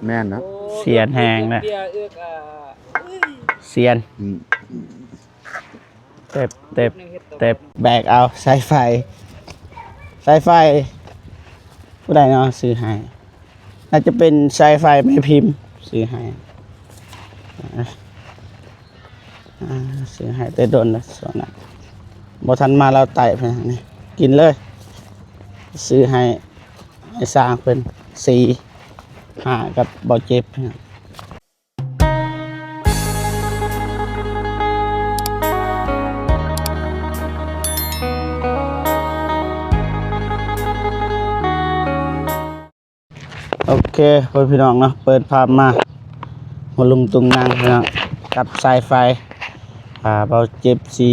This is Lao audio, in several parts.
ແມ່ນເນາະ ສຽນແຮງນະ ສຽນ ອືມ ເຕັບ ເຕັບ ເຕັບ ແບກເອົາສາຍໄຟ ສາຍໄຟ ຜູ້ໃດເນາະຊື້ໃຫ້? ໜ້າຈະເປັນສາຍໄຟແມ່ພິມຊື້ໃຫ້ ອ່າ ຊື້ໃຫ້ແຕ່ດົນແລ້ວ ຊ່ວງນັ້ນບໍ່ທັນມາລາວໃຕ້ເພິ່ນນີ້ ກິນເລີຍ ຊື້ໃຫ້ ໃຫ້ຊ່າງເພິ່ນ ສີ່ ຫ້າ ກັບເບົາເຈັບ. ໂອເຄ ພໍ່ແມ່ພີ່ນ້ອງເນາະ ເປີດພາບມາ ຫົວລຸງຕຸງນາງພີ່ນ້ອງ ກັບສາຍໄຟ ອ່າ ເບົາເຈັບຊິ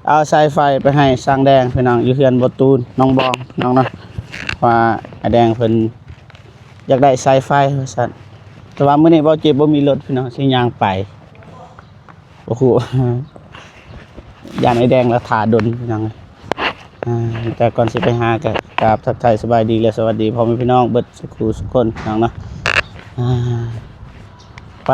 ເອົາສາຍໄຟໄປໃຫ້ຊ່າງແດງພີ່ນ້ອງ ຢູ່ເຮືອນບໍ່ຕູນ ໜອງບອງພີ່ນ້ອງເນາະ ວ່າອ້າຍແດງເພິ່ນຢາກໄດ້ສາຍໄຟວ່າຊັ້ນ ແຕ່ວ່າມື້ນີ້ເບົາເຈັບບໍ່ມີລົດພີ່ນ້ອງ ຊິຍ່າງໄປ. ໂອ້ໂຫ ຢ້ານອ້າຍແດງລະຖ້າດົນພີ່ນ້ອງ ອ່າ ແຕ່ກ່ອນຊິໄປຫາ ກະກາບທັກທາຍສະບາຍດີ ແລະ ສະຫວັດດີພໍ່ແມ່ພີ່ນ້ອງເບິດສູ່ຄູ່ສູ່ຄົນພີ່ນ້ອງເນາະ ອ່າ ໄປ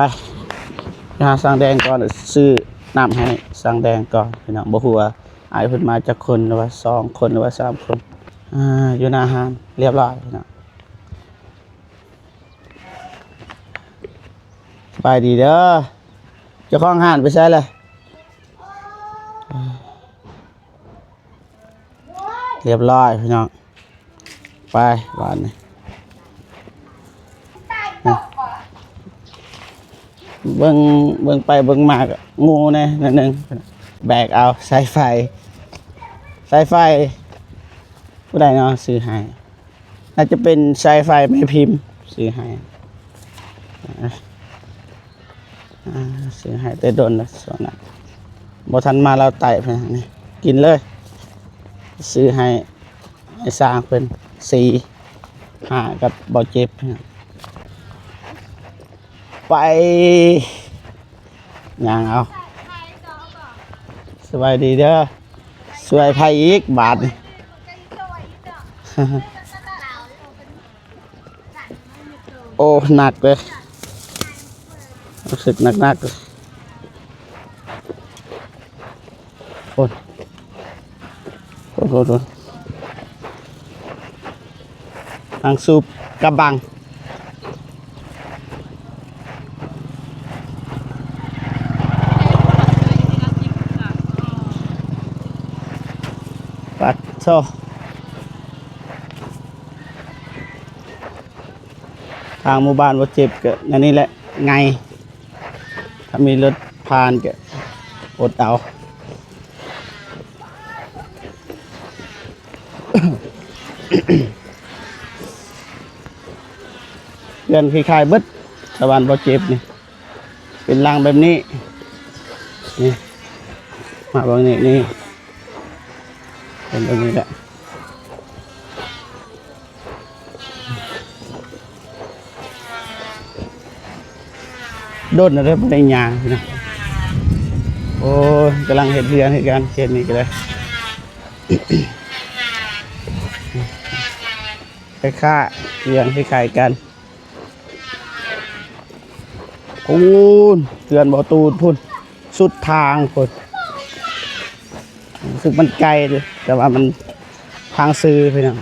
ໄປຫາຊ່າງແດງກ່ອນ ຊື້ນ້ຳໃຫ້ຊ່າງແດງກ່ອນພີ່ນ້ອງ ບໍ່ຮູ້ວ່າອ້າຍເພິ່ນມາຈັກຄົນ ຫຼືວ່າສອງຄົນ ຫຼືວ່າສາມຄົນ ອ່າ ຢູ່ໜ້າຮ້ານລຽບຮ້ອຍພີ່ນ້ອງ. ສະບາຍດີເດີ ເຈົ້າຂອງຮ້ານໄປໃສລະ? ລຽບຮ້ອຍພີ່ນ້ອງ ໄປບາດນີ້ ເບິ່ງ ເບິ່ງໄປເບິ່ງມາກະງູແດ່ໜ້ອຍໜຶ່ງ ແບກເອົາສາຍໄຟ ສາຍໄຟ ຜູ້ໃດເນາະຊື້ໃຫ້? ໜ້າຈະເປັນສາຍໄຟແມ່ພິມຊື້ໃຫ້ ອ່າ ຊື້ໃຫ້ແຕ່ດົນແລ້ວ ຊ່ວງນັ້ນບໍ່ທັນມາລາວໃຕ້ເພິ່ນນີ້ ກິນເລີຍ ຊື້ໃຫ້ ໃຫ້ຊ່າງເພິ່ນ ສີ່ ຫ້າ ກັບເບົາເຈັບ ໄປ ຍ່າງເອົາ ສະບາຍດີເດີ ຊ່ວຍໃຜອີກບາດນີ້ ໂອ້ ໜັກເລີຍ ຮູ້ສຶກໜັກໆ ໂອ້ຍ ໂອ້ຍ ໂອ້ຍ ໂອ້ຍ ທາງສູບກະບັງ ປັດໂທ ທາງໝູ່ບ້ານບໍ່ເຈັບກະແນວນີ້ແຫຼະ ໄງ ຖ້າມີລົດຜ່ານກະອົດເອົາ ເຮືອນຄ້າຍໆເບິດ ຕາບ້ານບໍ່ເຈັບນີ້ ເປັນຫຼັງແບບນີ້ ນີ້ ມາເບິ່ງນີ້ ນີ້ ເປັນແບບນີ້ແຫຼະ. ດົນແລ້ວເດີບໍ່ໄດ້ຍ່າງເນາະ ໂອ້ຍ ກຳລັງເຮັດເຮືອນຄືກັນ ເຂດນີ້ກໍໄດ້ ຄ້າຍໆ ເຮືອນຄ້າຍໆກັນ ພຸ້ນ ເຮືອນບໍ່ຕູນພຸ້ນ ສຸດທາງພຸ້ນ ຮູ້ສຶກມັນໄກເດ້ ແຕ່ວ່າມັນທາງຊື່ພີ່ນ້ອງ.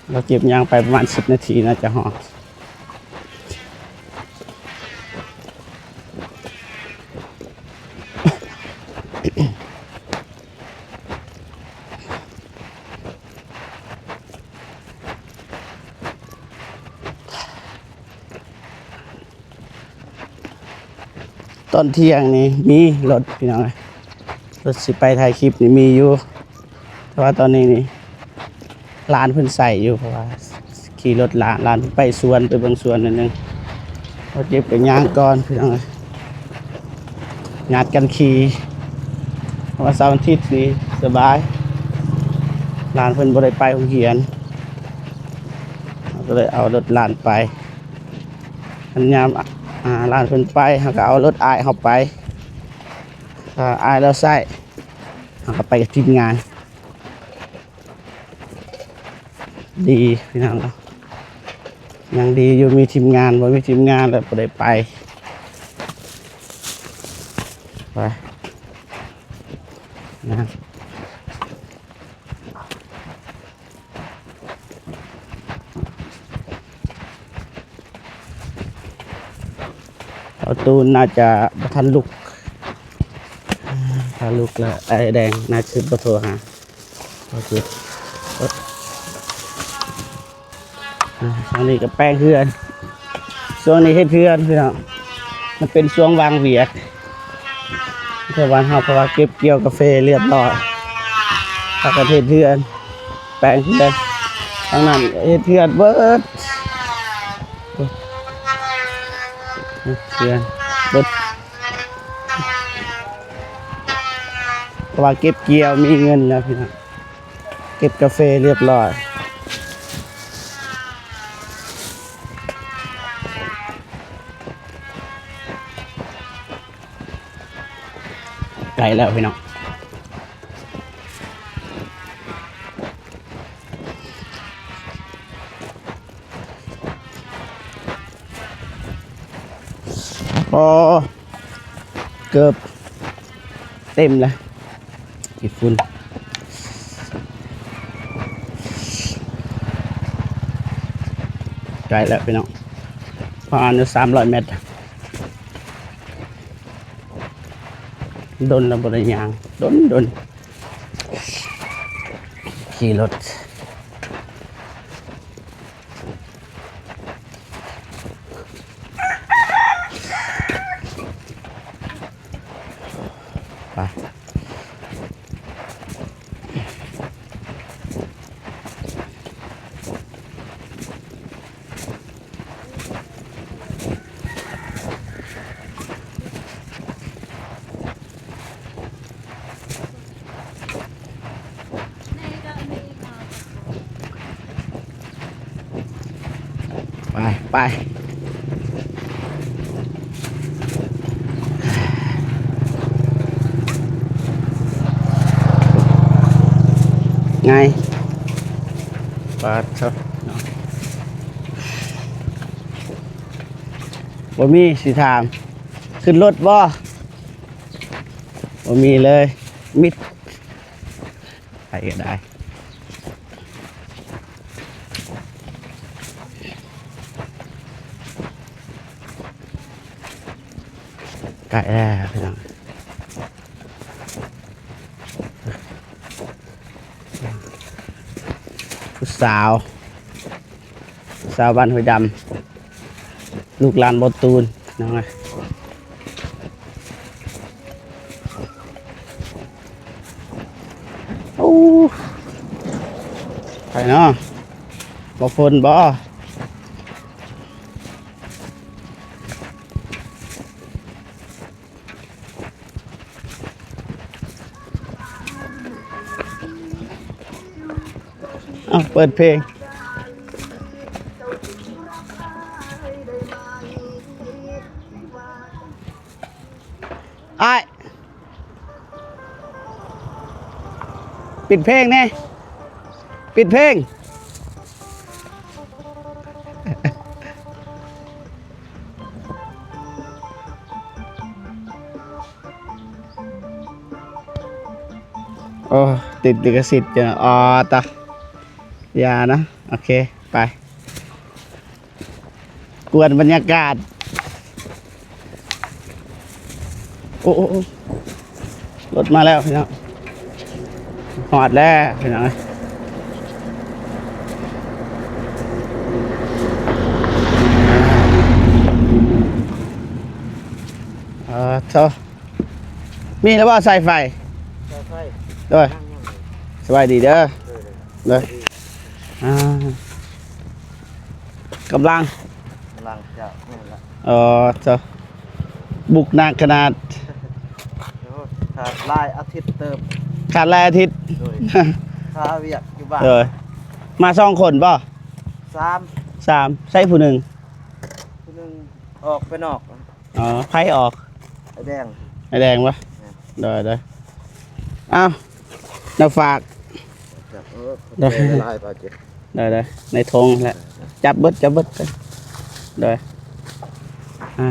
ເຮົາເກັບຍ່າງໄປປະມານສິບນາທີ ໜ້າຈະຮອດ. ຕອນທ່ຽງນີ້ມີລົດພີ່ນ້ອງເອີຍ ລົດຊິໄປຖ່າຍຄລິບນີ້ມີຢູ່ ແຕ່ວ່າຕອນນີ້ນີ້ຫຼານເພິ່ນໃສ່ຢູ່ ເພາະວ່າຂີ່ລົດຫຼານ ຫຼານໄປສວນ ໄປເບິ່ງສວນໜ້ອຍໜຶ່ງ ເຮົາເຈັບກໍຍ່າງກ່ອນພີ່ນ້ອງເອີຍ ຍາດກັນຂີ່ ເພາະວ່າເສົາອາທິດນີ້ສະບາຍ ຫຼານເພິ່ນບໍ່ໄດ້ໄປໂຮງຮຽນ ເຮົາກໍເລີຍເອົາລົດຫຼານໄປ ຄັນຍາມ ອ່າ ຫຼານເພິ່ນໄປ ເຮົາກໍເອົາລົດອ້າຍເຮົາໄປ ເອີ ອ້າຍລາວໃຊ້ ເຮົາກໍໄປກັບທີມງານ ດີພີ່ນ້ອງເນາະ ຍັງດີຢູ່ມີທີມງານ ບໍ່ມີທີມງານແລ້ວບໍ່ໄດ້ໄປ. ໄປ ນະ ເອົາຕູນໜ້າຈະບໍ່ທັນລຸກ ຖ້າລຸກແລ້ວອ້າຍແດງໜ້າຈະບໍ່ໂທຫາ. ໂອເຄ ອ່າ ທາງນີ້ກໍແປງເຮືອນ ຊ່ວງນີ້ເຮັດເຮືອນພີ່ນ້ອງ ມັນເປັນຊ່ວງວ່າງວຽກ ແຖວບ້ານເຮົາ ເພາະວ່າເກັບກ່ຽວກາເຟລຽບຮ້ອຍ ພາກັນເຮັດເຮືອນ ແປງເຮືອນ ທາງນັ້ນເຮັດເຮືອນເບິດ ເຮືອນເບິດ ເພາະວ່າເກັບກ່ຽວມີເງິນແລ້ວພີ່ນ້ອງ. ເກັບກາເຟລຽບຮ້ອຍ ໃກ້ແລ້ວພີ່ນ້ອງ ອໍ ເກີບເຕັມແລ້ວ ຂີ້ຝຸ່ນ ໃກ້ແລ້ວພີ່ນ້ອງ ປະມານຢູ່ສາມຮ້ອຍແມັດ ດົນແລ້ວບໍ່ໄດ້ຍ່າງ ດົນໆ ຂີ່ລົດ. ໄປ ໄປ ໄປ ໄງ ປາດໂທ້ ບໍ່ມີ ຊິຖາມ ຂຶ້ນລົດບໍ່? ບໍ່ມີເລີຍ ມິດ ໃຜກໍໄດ້ ໃກ້ແລ້ວພີ່ນ້ອງ ຜູ້ສາວ ສາວບ້ານຫ້ວຍດຳ ລູກຫຼານບໍ່ຕູນ ນ້ອງເອີຍ ໂອ້ ໃຜເນາະ ບໍ່ຝົນບໍ່? ເອົາ ເປີດເພງ ອ້າຍ ປິດເພງແດ່ ປິດເພງ. ໂອ້ ຕິດລິຂະສິດຢູ່ ອໍຕະ ຢ່ານະ ໂອເຄ ໄປ ກວນບັນຍາກາດ ໂອ້ ໂອ້ ໂອ້ ລົດມາແລ້ວພີ່ນ້ອງ ຮອດແລ້ວພີ່ນ້ອງເອີຍ ເອີ ໂທ້ ມີແລ້ວບໍ່ສາຍໄຟ? ສາຍໄຟ ໂດຍ ຍັງ ຍັງ ສະບາຍດີເດີ ໂດຍ ໂດຍ ໂດຍ ອ່າ ກຳລັງ ກຳລັງຈະ ແມ່ນລະ ເອີ ເຈົ້າ ບຸກໜັກຂະໜາດ ໂອ້ ຂາດຫຼາຍອາທິດເຕີບ ຂາດຫຼາຍອາທິດ ໂດຍ ຄາວຽກຢູ່ບ້ານ ໂດຍ ມາສອງຄົນບໍ່? ສາມ ສາມ ໃສຜູ້ໜຶ່ງ? ຜູ້ໜຶ່ງອອກໄປນອກ ອໍ ໃຜອອກ? ອ້າຍແດງ ອ້າຍແດງບໍ່? ແມ່ນ ໂດຍ ໂດຍ ອ້າວ ແນວຝາກ ເອີ ຂອບໃຈຫຼາຍໆ ບ່າວເຈັດ ໂດຍ ໂດຍ ໃນຖົງແຫຼະ ຈັບເບິດ ຈັບເບິດ ໂດຍ ອ່າ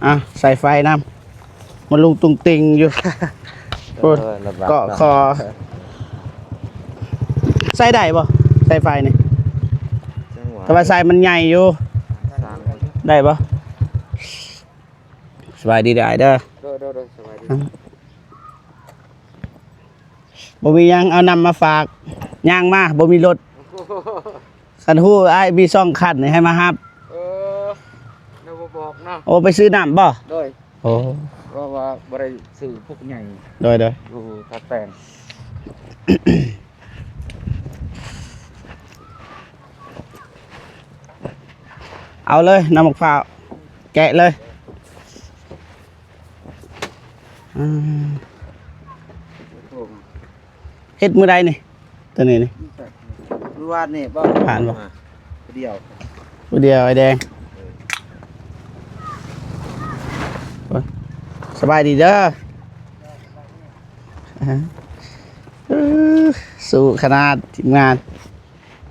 ອ່ະ ໃສ່ໄຟນຳ ມາລຸງຕຸງຕິງຢູ່ ໂອ້ຍ ເກາະຄໍ ໃສ່ໄດ້ບໍ່? ໃສ່ໄຟນີ້ ແຕ່ວ່າໃສ່ມັນໃຫຍ່ຢູ່ ໄດ້ບໍ່? ສະບາຍດີເດີອ້າຍເດີ ໂດຍ ໂດຍ ໂດຍ ສະບາຍດີ ອ່າ ບໍ່ມີຫຍັງ ເອົານ້ຳມາຝາກ ຍ່າງມາ ບໍ່ມີລົດ ຄັນຮູ້ອ້າຍມີສອງຄັນນີ້ໃຫ້ມາຮັບ ເອີ ແນວບໍ່ບອກເນາະ ໂອ້ ໄປຊື້ນ້ຳບໍ່? ໂດຍ ໂອ້ ເພາະວ່າບໍ່ໄດ້ຊື້ພວກໃຫຍ່ ໂດຍ ໂດຍ ຢູ່ທ່າແຕງ ເອົາເລີຍ ນ້ຳໝາກພ້າວ ແກະເລີຍ ອືມ ເຮັດມື້ໃດນີ້? ຕົວນີ້ນີ້ ມື້ວານນີ້ບໍ່? ຜ່ານບໍ່? ຜູ້ດຽວ ຜູ້ດຽວ ອ້າຍແດງ ໂອ້ຍ ສະບາຍດີເດີ ເອີ ສູ້ຂະໜາດທີມງານ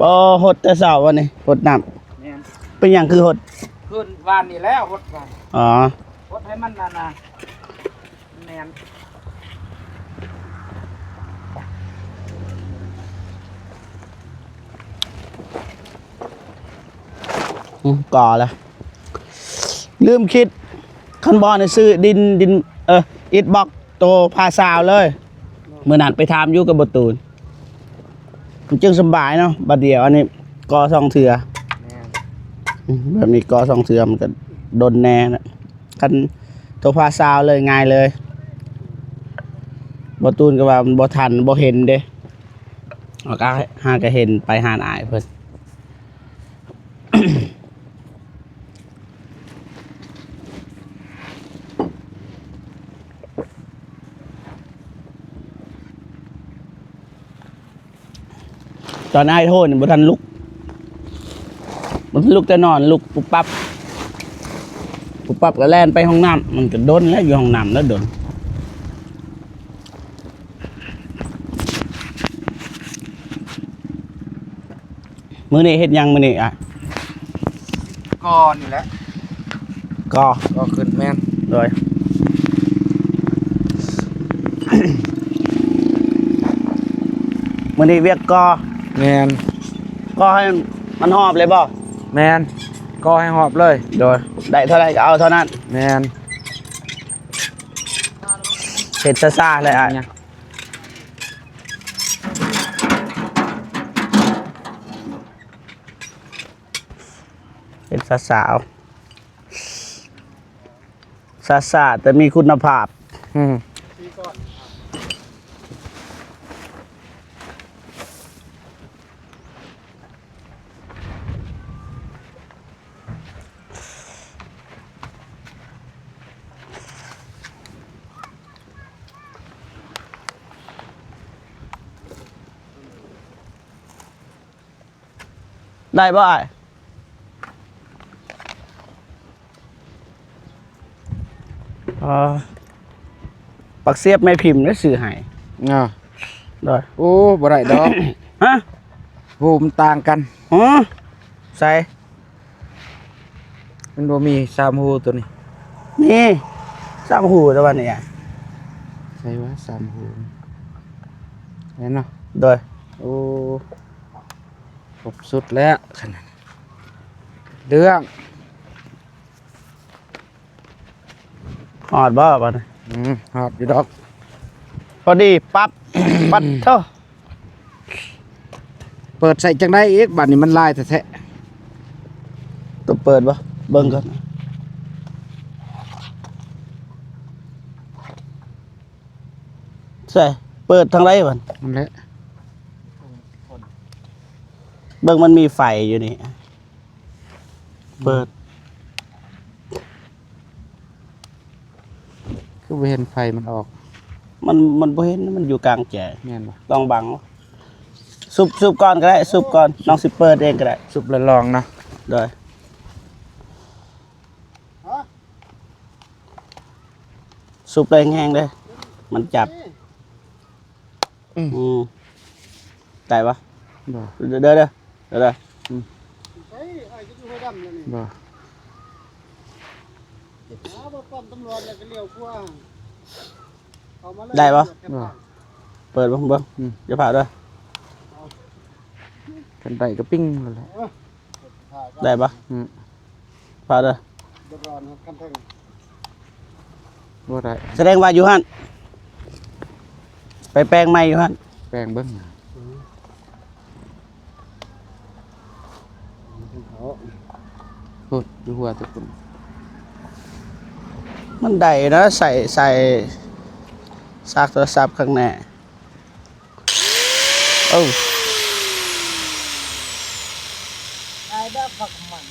ບໍ່ ຫົດແຕ່ເຊົ້າວັນນີ້ ຫົດນ້ຳ ແມ່ນ ເປັນຫຍັງຄືຫົດ? ຄືວານນີ້ແຫຼະຫົດວານ ອໍ ຫົດໃຫ້ມັນອັນນ່າ ແມ່ນ ອືມ ກໍລະ ລືມຄິດ ຄັນບໍ່ນີ້ຊື້ດິນ ດິນ ເອີ ອິດບລັອກໂຕພາຊາວເລີຍ ມື້ນັ້ນໄປຖາມຢູ່ກັບບໍ່ຕູນ ມັນຈຶ່ງສະບາຍເນາະ ບາດດຽວອັນນີ້ກໍ່ສອງເທື່ອ ແມ່ນ ອືມ ແບບນີ້ກໍ່ສອງເທື່ອມັນກໍດົນແດ່ນະ ຄັນໂຕພາຊາວເລີຍ ງ່າຍເລີຍ ບໍ່ຕູນກໍວ່າມັນບໍ່ທັນ ບໍ່ເຫັນເດ້ ຫາກໍເຫັນໄປຮ້ານອ້າຍເພິ່ນ. ຕອນອ້າຍໂທນີ້ບໍ່ທັນລຸກ ບໍ່ທັນລຸກແຕ່ນອນ ລຸກປຸບປັບ ປຸບປັບກໍແລ່ນໄປຫ້ອງນ້ຳ ມັນກໍດົນແລ້ວ ຢູ່ຫ້ອງນ້ຳແລ້ວດົນ. ມື້ນີ້ເຮັດຫຍັງມື້ນີ້ອະ? ກໍນີ້ແຫຼະ ກໍ ກໍຂຶ້ນ ແມ່ນ ໂດຍ ມື້ນີ້ວຽກກໍ ແມ່ນ ກໍໃຫ້ມັນຮອບເລີຍບໍ່? ແມ່ນ ກໍໃຫ້ຮອບເລີຍ ໂດຍ ໄດ້ເທົ່າໃດກໍເອົາເທົ່ານັ້ນ ແມ່ນ ເຮັດຊ້າໆ ແຫຼະອ້າຍ ເຮັດຊ້າໆ ຊ້າໆ ແຕ່ມີຄຸນນະພາບ ອືມ. ໄດ້ບໍ່ອ້າຍ? ເອີ ປາກສຽບແມ່ພິມໄດ້ຊື້ໃຫ້ ເນາະ ໂດຍ ໂອ້ ບໍ່ໄດ້ດອກ ຮະ ໂຫ ມັນຕ່າງກັນ ຮະ ໃສ? ມັນບໍ່ມີສາມຮູຕົວນີ້ ມີສາມຮູແຕ່ວ່ານີ້ ໃສວະ ສາມຮູ ແມ່ນເນາະ ໂດຍ ໂອ້ ຄົບສຸດແລ້ວ ຂະໜາດ ເລື່ອງ ຮອດບໍ່ບາດນີ້? ອືມ ຮອດຢູ່ດອກ ພໍດີປັບ ປັດໂທ້ ເປີດໃສ່ຈັ່ງໃດອີກ ບາດນີ້ມັນຫຼາຍແທ້ໆ ຕ້ອງເປີດບໍ່? ເບິ່ງກ່ອນ ໃສ່ ເປີດທາງໃດບັດ? ນັ້ນແຫຼະ ເບິ່ງມັນມີໄຟຢູ່ນີ້ ເປີດ ຄືບໍ່ເຫັນໄຟມັນອອກ ມັນ ມັນບໍ່ເຫັນ ມັນຢູ່ກາງແຈ້ງ ແມ່ນບໍ່? ລອງບັງ ສູບ ສູບກ່ອນກໍໄດ້ ສູບກ່ອນ ນ້ອງຊິເປີດເອງກໍໄດ້ ສູບແລ້ວລອງເນາະ ໂດຍ ສູບແຮງໆ ເດີ້ ມັນຈັບ ອືມ ອືມ ໄດ້ປະ? ບໍ່ ເດີ ເດີ ເດີ ເດີ ອືມ ບໍ່ ໄດ້ບໍ່? ເປີດເບິ່ງ ເບິ່ງ ອືມ ຢ່າພາດເດີ ຄັນໄດ້ກໍປິ້ງແລ້ວແຫຼະ ໄດ້ບໍ່? ອືມ ພາດເດີ ບໍ່ໄດ້ ສະແດງວ່າຢູ່ຫັ້ນ ໄປແປງໃໝ່ຢູ່ຫັ້ນ ແປງເບິ່ງ ໂອ້ຍ ຢູ່ຫົວແຕ່ພຸ້ນ ມັນໄດ້ນະ ໃສ່ ໃສ່ຊາກໂທລະສັບຂ້າງໃນ ເອີ ໄດ້ແບບຜັກມັນ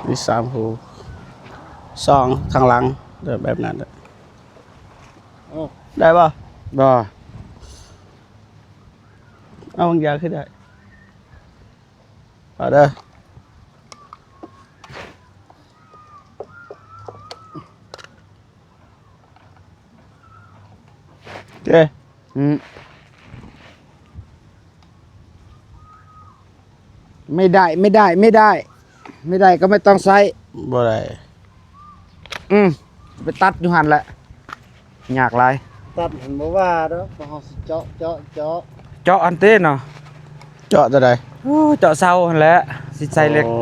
ມີສາມຮູ ສອງຂ້າງຫຼັງ ແບບນັ້ນແຫຼະ ໂອ້ ໄດ້ບໍ່? ບໍ່ ເອົາບາງຢ່າງຄືໄດ້ ເອົາເດີ ໂອເຄ ອືມ ໄມ່ໄດ້ ໄມ່ໄດ້ ໄມ່ໄດ້ ໄມ່ໄດ້ກໍໄມ່ຕ້ອງໃຊ້ ບໍ່ໄດ້ ອືມ ໄປຕັດຢູ່ຫັ້ນແຫຼະ ຍາກຫຼາຍ ຕັດຫັ້ນບໍ່ວ່າດອກ ເຮົາຊິເຈາະ ເຈາະ ເຈາະ ເຈາະອັນເຕເນາະ ເຈາະຕົວໃດ? ໂອ້ ເຈາະເສົາຫັ້ນແຫຼະ ຊິໃສ່ເຫຼັກ ໂອ້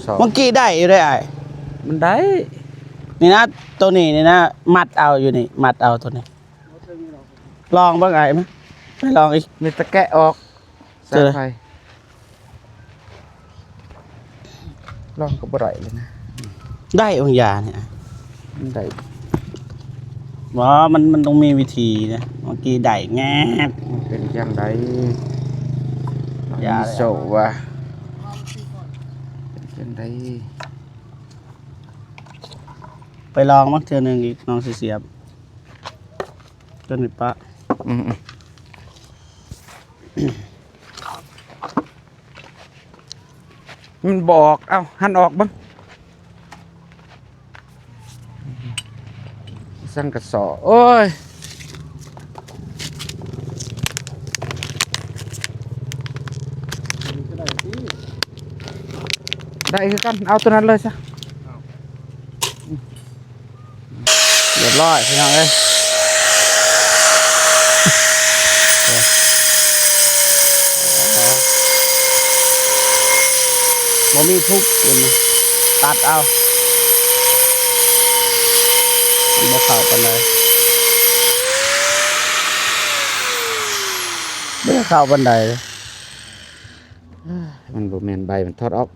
ສອງ ມັນກີ້ໄດ້ຢູ່ເດ້ອ້າຍ ມັນໄດ້ ນີ້ນະ ໂຕນີ້ນີ້ນະ ມັດເອົາຢູ່ນີ້ ມັດເອົາໂຕນີ້ ລອງເບິ່ງອ້າຍ ມາ ໄປລອງອີກ ມີແຕ່ແກະອອກ ສາຍໄຟ ລອງກໍບໍ່ໄດ້ເລີຍນະ ໄດ້ບາງຢ່າງນີ້ ມັນໄດ້ ບໍ່ ມັນ ມັນຕ້ອງມີວິທີນະ ບາງທີໄດ້ແງບ ມັນເປັນຈັ່ງໃດ ຢາ ມີໂຊກວ່າ ເປັນຈັ່ງໃດ ໄປລອງມັກເທື່ອໜຶ່ງອີກ ນ້ອງຊິສຽບ ຕົວນີ້ປະ ອືມ ມັນບໍ່ອອກ ເອົ້າ ຫັນອອກເບິ່ງ ສັງກະສໍ້ ໂອ້ຍ ໄດ້ຄືກັນ ເອົາຕົວນັ້ນເລີຍຊະ. ລຽບຮ້ອຍພີ່ນ້ອງເອີຍ ບໍ່ມີທຸບ ຕັດເອົາ ມັນບໍ່ເຂົ້າປານໃດ ບໍ່ເຂົ້າປານໃດ ມັນບໍ່ແມ່ນໃບ ມັນຖອດອອກ.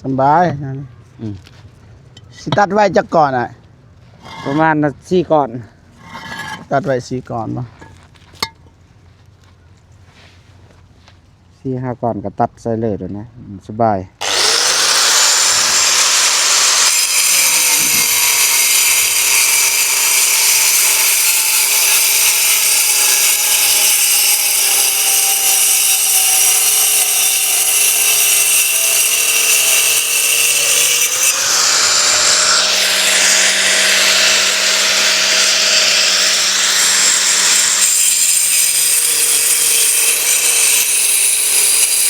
ສະບາຍ ອືມ ຊິຕັດໄວ້ຈັກກ້ອນອ້າຍ? ປະມານສີ່ກ້ອນ ຕັດໄວ້ສີ່ກ້ອນບໍ່? ສີ່ຫ້າກ້ອນກໍຕັດໃສ່ເລີຍໂລດນະ ສະບາຍ. ສ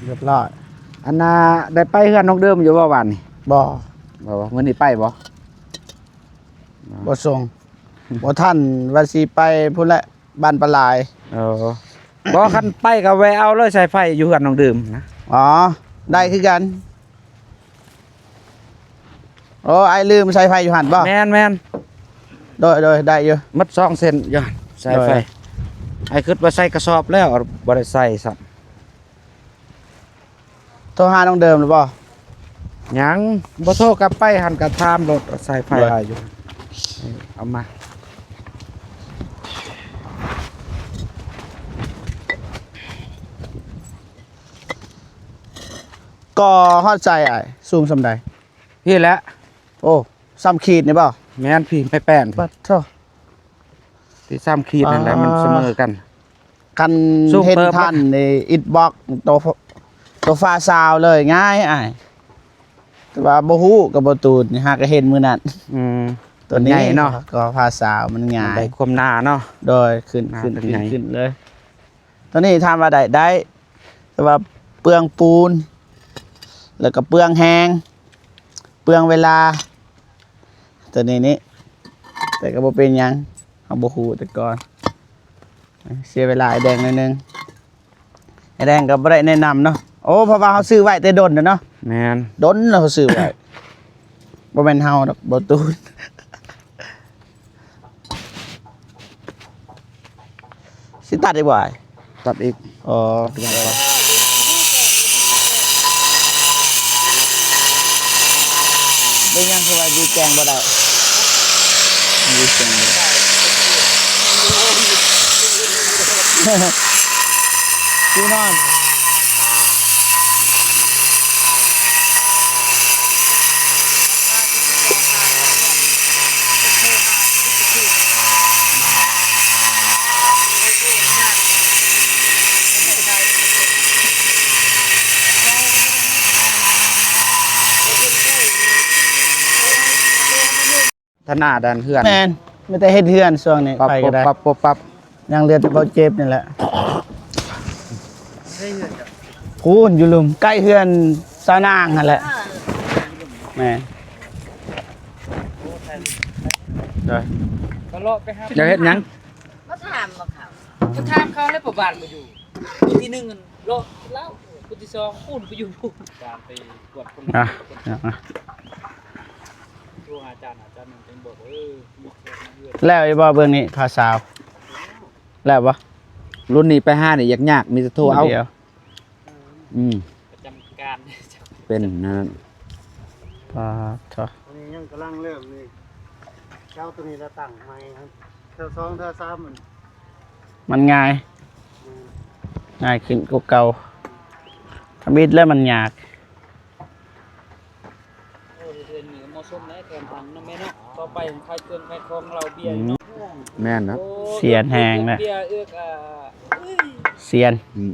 ຮຽບຮ້ອຍ. ອັນນ່າ ໄດ້ໄປເຮືອນນ້ອງເດີມຢູ່ບໍ່ວານນີ້? ບໍ່. ບໍ່ ມື້ນີ້ໄປບໍ່? ບໍ່ສົ່ງ. ບໍ່ທັນ ວ່າຊິໄປພຸ້ນແຫຼະ ບ້ານປາຫຼາຍ. ເອີ ບໍ່ ຄັນໄປກໍແວະເອົາເລີຍ ສາຍໄຟຢູ່ເຮືອນນ້ອງເດີມນະ. ອໍ ໄດ້ຄືກັນ. ໂອ້ ອ້າຍລືມສາຍໄຟຢູ່ຫັ້ນບໍ່? ແມ່ນໆ. ໂດຍໆ ໄດ້ຢູ່. ໝົດສອງເສັ້ນຢູ່ຫັ້ນ ສາຍໄຟ. ໂດຍ. ອ້າຍຄິດວ່າໃສ່ກະສອບແລ້ວ ບໍ່ໄດ້ໃສ່ຊ້ຳ. ໂທຫານ້ອງເດີມແລ້ວບໍ່? ຍັງ ບໍ່ໂທກັບໄປຫັ້ນ ກະຖາມໂລດ ສາຍໄຟ ໂດຍ ຫຼາຍຢູ່. ເອົາມາ ກໍຮອດໃສອ້າຍ? ສູງສ່ຳໃດ? ພີ້ແຫຼະ. ໂອ້ ສ່ຳຂີດນີ້ບໍ່? ແມ່ນ ພີ້ ໄມ້ແປ້ນ ປັດໂທ ທີ່ສ່ຳຂີດນັ້ນແຫຼະ ອ່າ ມັນສະເໝີກັນ. ຄັນເຫັນທ່ານນີ້ ອິນບັອກໂຕ ໂຕຟ້າຊາວເລີຍ ງ່າຍອ້າຍ. ແຕ່ວ່າບໍ່ຮູ້ກັບບໍ່ຕູນ ຫາກະເຫັນມື້ນັ້ນ. ອືມ ໂຕນີ້ໃຫຍ່ເນາະ ກໍຟ້າຊາວມັນງ່າຍ ໄດ້ຄວາມໜາເນາະ. ໂດຍ ຂຶ້ນ ໜາ ຂຶ້ນ ຂຶ້ນ ຂຶ້ນເລີຍ. ໂຕນີ້ຖາມວ່າໄດ້ ໄດ້ ແຕ່ວ່າເປືອງປູນ ແລ້ວກໍເປືອງແຮງ ເປືອງເວລາ ໂຕນີ້ນີ້. ແຕ່ກໍບໍ່ເປັນຫຍັງ ເຮົາບໍ່ຮູ້ແຕ່ກ່ອນ ເສຍເວລາອ້າຍແດງໜ້ອຍໜຶ່ງ. ອ້າຍແດງກໍບໍ່ໄດ້ແນະນຳເນາະ. ໂອ້ ເພາະວ່າເຮົາຊື້ໄວ້ແຕ່ດົນແລ້ວເນາະ. ແມ່ນ ດົນແລ້ວເຮົາຊື້ໄວ້ ບໍ່ແມ່ນເຮົາດອກ ບໍ່ຕູນ. ຊິຕັດອີກບໍ່ອ້າຍ? ຕັດອີກ. ອໍ ຕັດໄວ້ກ່ອນ. ເປັນຫຍັງຄືວ່າຢູ່ແຈ້ງບໍ່ໄດ້? ຢູ່ແຈ້ງບໍ່ໄດ້. ຄືນອນ. ທະນາດ້ານເຮືອນ. ແມ່ນ ມີແຕ່ເຮັດເຮືອນຊ່ວງນີ້ ປັບ ໄປກໍໄດ້ ປັບ ປັບ ປັບ ຍັງເຫຼືອແຕ່ເບົາເຈັບນີ້ແຫຼະ. ພຸ້ນຢູ່ລຸ່ມ ໃກ້ເຮືອນສາວນາງຫັ້ນແຫຼະ. ແມ່ນ ໄດ້ ກໍເລາະໄປຫາ ຢາກເຮັດຫຍັງ? ມາຖາມບໍ່ເຂົາ ມາຖາມເຂົາແລ້ວ ປະບານບໍ່ຢູ່. ຜູ້ທີໜຶ່ງຫັ້ນເລາະລາວ ຜູ້ທີສອງພຸ້ນໄປຢູ່ພຸ້ນ. ການໄປກວດຄົນ ອ່ະ ອ່ະ ອ່ະ ໂທຫາອາຈານ ອາຈານນັ້ນຈຶ່ງບອກວ່າ ເອີ ມີແຂກມາເຮືອນ. ແລ້ວຢູ່ບໍ່ເບື້ອງນີ້ ພາສາວ? ແລ້ວບໍ່? ລຸ້ນນີ້ໄປຫານີ້ຍາກໆ ມີແຕ່ໂທເອົາ. ອືມ ປະຈຳການ ເປັນນັ້ນ. ປາດໂທ ອັນນີ້ຍັງກຳລັງເລີ່ມນີ້ ເຈົ້າໂຕນີ້ລະຕັ້ງໃໝ່ຫັ້ນ ເທື່ອສອງເທື່ອສາມມັນ ມັນງ່າຍ. ອືມ ງ່າຍຂຶ້ນກວ່າເກົ່າ. ທຳອິດແລ້ວມັນຍາກ. ໂອ້ ເຮືອນນີ້ເໝາະສົມແຫຼະ ແຄມທາງເນາະແມ່ເນາະ. ຕໍ່ໄປຂາຍເຄື່ອງຂາຍຂອງເຫຼົ້າເບຍຢູ່ເນາະ. ອືມ ແມ່ນນະ. ໂອ້ ສຽນແຮງນະ ເບຍເອີກ ອ່າ ສຽນ. ອືມ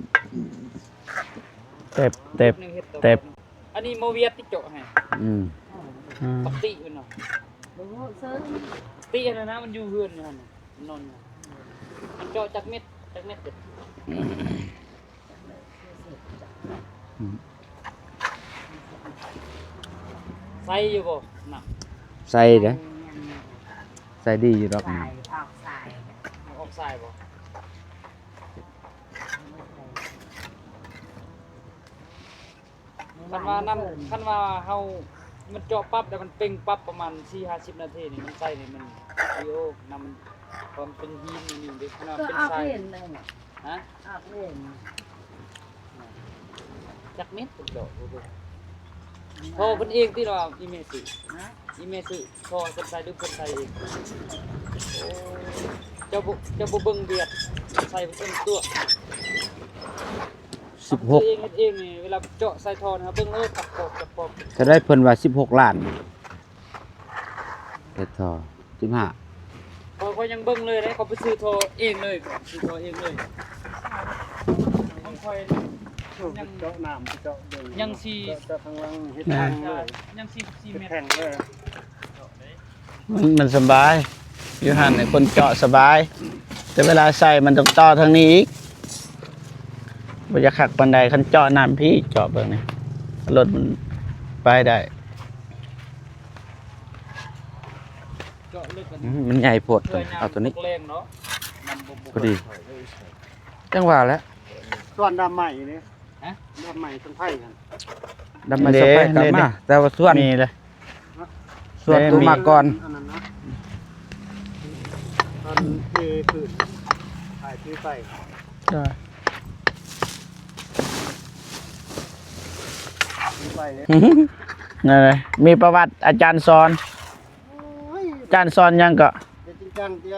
ເຕັບ ເຕັບ ເຕັບ. ອັນນີ້ໝໍວຽດຕິເຈາະໃຫ້. ອືມ ອືມ ປັກຕິເພິ່ນວ່າ ຕິອັນນັ້ນນະ ມັນຢູ່ເຮືອນຢູ່ຫັ້ນນະ ນອນຢູ່. ເຈາະຈັກເມັດ ຈັກເມັດເດີ? ອືມ ໃສ່ຢູ່ບໍ່ນ້ຳ? ໃສ່ເດ້ ໃສ່ດີຢູ່ດອກນ້ຳ. ອອກສາຍ ອອກສາຍບໍ່? ຄັນວ່ານ້ຳ ຄັນວ່າເຮົາ ມັນເຈາະປັບ ແລ້ວມັນເປັ່ງປັບປະມານສີ່ຫ້າສິບນາທີນີ້ ມັນໃສ່ນີ້ມັນ ໂອ້ ນ້ຳ ເພາະມັນເປັນຫີນນີ້ເດ້. ຄັນວ່າເປັນຊາຍ ຮະ? ຈັກເມັດເພິ່ນເຈາະ ບໍ່ເບິ່ງ. ພໍ່ເພິ່ນເອງຕິລະ ອີແມ່ຊື້ ຮະ? ອີແມ່ຊື້ ພໍ່ເພິ່ນໃສ່ ຫຼືເພິ່ນໃສ່ເອງ? ໂອ້ ເຈົ້າບໍ່ ເຈົ້າບໍ່ເບິ່ງວຽກ ໃສ່ເພິ່ນຕົວະ. ສິບຫົກ ເຮັດເອງ ເຮັດເອງນີ້ ເວລາເຈາະໃສ່ທໍ່ນີ້ ເຮົາເບິ່ງໂລດ ຕັກປອກ ຕັກປອກ. ເທົ່າໃດເພິ່ນວ່າ ສິບຫົກລ້ານ ເຮັດທໍ່ ສິບຫ້າ. ຂ້ອຍ ຂ້ອຍຍັງເບິ່ງເລີຍເດ້ ຂ້ອຍໄປຊື້ທໍ່ເອງເລີຍ ຊື້ທໍ່ເອງເລີຍ. ຂອງຂ້ອຍຍັງ ເຈາະນ້ຳ ເຈາະເບິ່ງ ຍັງສີ່ ເຈາະ ເຈາະທາງຫຼັງ ເຮັດແທ່ງເລີຍ ຍັງສີ່ສິບສີ່ແມັດ ເຮັດແທ່ງເລີຍ. ມັນ ມັນສະບາຍ ຢູ່ຫັ້ນໃຫ້ຄົນເຈາະສະບາຍ ແຕ່ເວລາໃສ່ມັນຕ້ອງຕໍ່ທາງນີ້ອີກ. ບໍ່ຢາກຄັກປານໃດ. ຄັນເຈາະນ້ຳພີ້ ເຈາະເບິ່ງນີ້ ລົດມັນໄປໄດ້. ເຈາະເລິກ ອືມ ມັນໃຫຍ່ໂພດ ເອົາໂຕນີ້ ແລງເນາະ ມັນບໍ່ ພໍດີ ຈັ່ງວ່າແຫຼະ. ສ່ວນດຳໃໝ່ນີ້ ຮະ? ດຳໃໝ່ ເຊິ່ງໄຟຫັ້ນ ດຳໃໝ່ ເຊິ່ງໄຟກັບມາ ແຕ່ວ່າສ່ວນມີເລີຍ ສ່ວນໂຕມາກ່ອນ ອັນນັ້ນນະ ອັນທີ່ຄືນ ຖ່າຍທີ່ໄຟ ໄຟເດ້ ນັ້ນແຫຼະ ມີປະຫວັດອາຈານສອນ. ໂອ້ຍ ອາຈານສອນຫຍັງເກາະ? ເຮັດຈິງຈັງເຕີ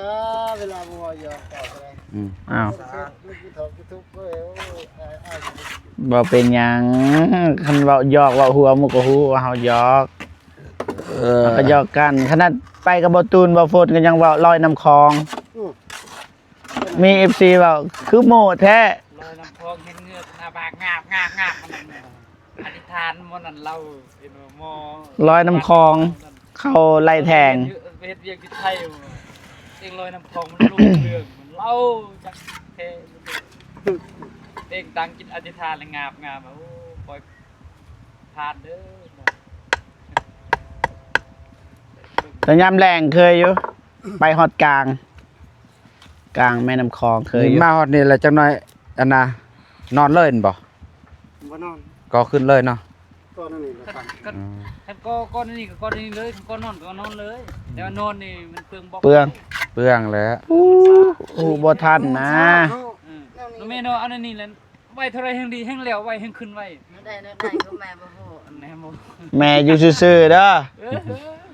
ເວລາບໍ່ເວົ້າຫຍອກເຈົ້າກໍໄດ້ ອືມ ອ້າວ ເຮັດຢູທູບ ເອີຍ ໂອ້ຍ ອາຍໆ ບໍ່ເປັນຫຍັງ ຄັນເວົ້າຫຍອກເວົ້າຫົວໝູ່ກໍຮູ້ວ່າເຮົາຫຍອກ ເອີ ເຮົາກໍຫຍອກກັນ. ຂະໜາດໄປກັບບໍ່ຕູນ ບໍ່ຝົນກໍຍັງເວົ້າລອຍນ້ຳຂອງ ອືມ ມີເອັຟຊີເວົ້າຄືໂມແທ້ ລອຍນ້ຳຂອງເຫັນເງືອກໜ້າຜາກງາບໆໆ ອະທິຖານໝໍນັ້ນເລົ່າ ເຫັນບໍ່ໝໍ ລອຍນ້ຳຂອງ ເຂົ້າໄລ່ແທງ ເຮັດວຽກຢູ່ໄທ ເອງລອຍນ້ຳຂອງມັນລົງເລື່ອງ ມັນເລົ່າຈັກແທ້ ເອງຕັ້ງຈິດອະທິຖານແລ້ວງາບໆ ໂອ້ ຂ້ອຍຜ່ານເດີ. ແຕ່ຍາມແລງເຄີຍຢູ່ ໄປຮອດກາງ ກາງແມ່ນ້ຳຂອງເຄີຍຢູ່ ມາຮອດນີ້ແລ້ວຈັກໜ້ອຍ ອັນນ່າ ນອນເລີຍແມ່ນບໍ່? ບໍ່ນອນ ກໍຂຶ້ນເລີຍເນາະ ກໍນັ້ນນີ້ລະ ຄັນ ອືມ ຄັນກໍ ກໍນີ້ກໍ ກໍນີ້ເລີຍ ຄັນກໍນອນກໍນອນເລີຍ ອືມ ແຕ່ວ່ານອນນີ້ມັນເປືອງບລັອກ ເປືອງ ເປືອງແຫຼະ ໂອ້ ບໍ່ທັນນະ ເອີ ແມ່ນເນາະ ອັນນີ້ແຫຼະ ໄວເທົ່າໃດແຮ່ງດີ ແຮ່ງແລ້ວໄວ ແຮ່ງຂຶ້ນໄວ ແນວໃດ ແນວໃດກໍແມ່ບໍ່ຮູ້ ແມ່ບໍ່ ແມ່ຢູ່ຊື່ໆເດີ ເອີ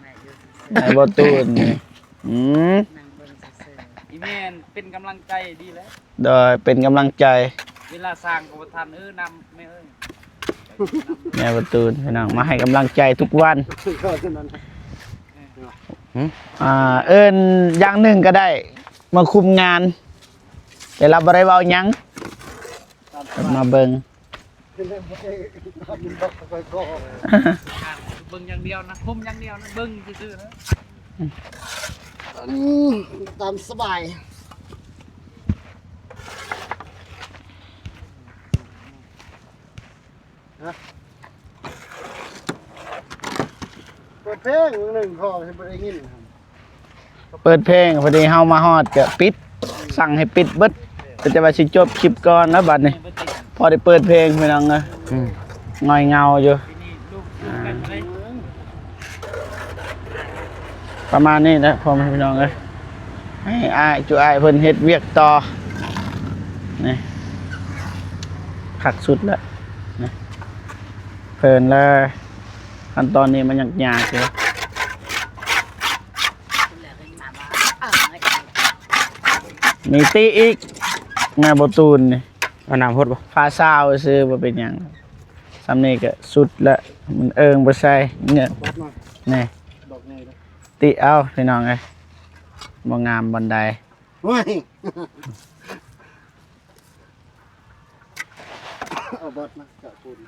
ແມ່ຢູ່ຊື່ໆ ແມ່ບໍ່ຕູນນີ້ ອືມ ນັ່ງເບິ່ງຊື່ໆ ອີແມ່ນເປັນກຳລັງໃຈດີແລ້ວ ໂດຍ ເປັນກຳລັງໃຈ ເວລາສ້າງກໍບໍ່ທັນ ເອີ ນຳແມ່ເອີຍ ແມ່ປະຕູນ ພີ່ນ້ອງ ມາໃຫ້ກຳລັງໃຈທຸກວັນ ຫຶ? ອ່າ ເອີ້ນຢ່າງໜຶ່ງກໍໄດ້ ມາຄຸມງານ ແຕ່ລາວບໍ່ໄດ້ເວົ້າຫຍັງ ມາເບິ່ງ ເບິ່ງຢ່າງດຽວນະ ຄຸມຢ່າງດຽວນະ ເບິ່ງຊື່ໆນະ ອືມ ຕາມສະບາຍ ຮະ? ເປີດເພງໜຶ່ງພໍຊິບໍ່ໄດ້ຍິນ ເປີດເພງ ພໍດີເຮົາມາຮອດກະປິດ ສັ່ງໃຫ້ປິດເບິດ ກໍຈະວ່າຊິຈົບຄລິບກ່ອນນະບັດນີ້ ພໍໄດ້ເປີດເພງພີ່ນ້ອງເອີຍ ອືມ ງອຍເຫງົາຢູ່ ປະມານນີ້ແຫຼະພໍ່ແມ່ພີ່ນ້ອງເອີຍ ໃຫ້ອ້າຍຈຸອ້າຍເພິ່ນເຮັດວຽກຕໍ່ ນີ້ ຄັກສຸດແລ້ວ ນີ້ ເພີນເລີຍ ຂັ້ນຕອນນີ້ມັນຍາກໆຢູ່ ມີຕິອີກ ແມ່ບໍ່ຕູນນີ້ ເອົານ້ຳຫົດບໍ່? ພາຊາວຊື່ບໍ່ເປັນຫຍັງ ສ່ຳນີ້ກໍສຸດລະ ມັນເອີງບໍ່ໃສ່ເງີ້ຍ ນີ້ ຕິເອົາພີ່ນ້ອງເອີຍ ບໍ່ງາມບ່ອນໃດ ໂອ້ຍ ເອົາບອດມາເຈາະປູນ.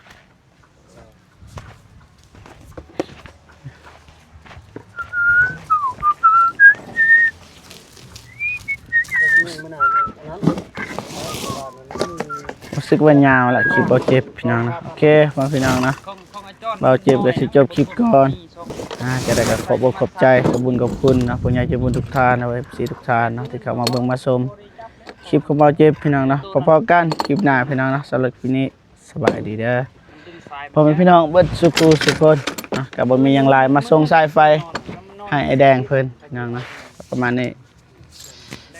ຮູ້ສຶກວ່າຍາວລະ ຄລິບເບົາເຈັບພີ່ນ້ອງນະ ໂອເຄ ພໍ່ແມ່ພີ່ນ້ອງເນາະ ເບົາເຈັບກໍຊິຈົບຄລິບກ່ອນ ອ່າ ຈະໄດ້ກໍຂອບອົກຂອບໃຈ ຂອບບຸນຂອບຄຸນເນາະ ຜູ້ໃຫຍ່ໃຈບຸນທຸກທ່ານ ແລະ ເອັຟຊີທຸກທ່ານເນາະ ທີ່ເຂົ້າມາເບິ່ງມາຊົມຄລິບຂອງເບົາເຈັບພີ່ນ້ອງເນາະ ພໍ້ໆກັນຄລິບໜ້າພີ່ນ້ອງເນາະ ສຳລັບຄລິບນີ້ ສະບາຍດີເດີ ພໍ່ແມ່ພີ່ນ້ອງເບິດສູ່ຜູ້ສູ່ຄົນເນາະ ກໍບໍ່ມີຫຍັງຫຼາຍ ມາສົ່ງສາຍໄຟໃຫ້ອ້າຍແດງເພິ່ນພີ່ນ້ອງເນາະ ປະມານນີ້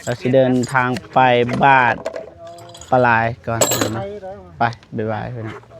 ລາວຊິເດີນທາງໄປບ້ານປາຫຼາຍກ່ອນເນາະ ໄປ ບາຍບາຍພີ່ນ້ອງ.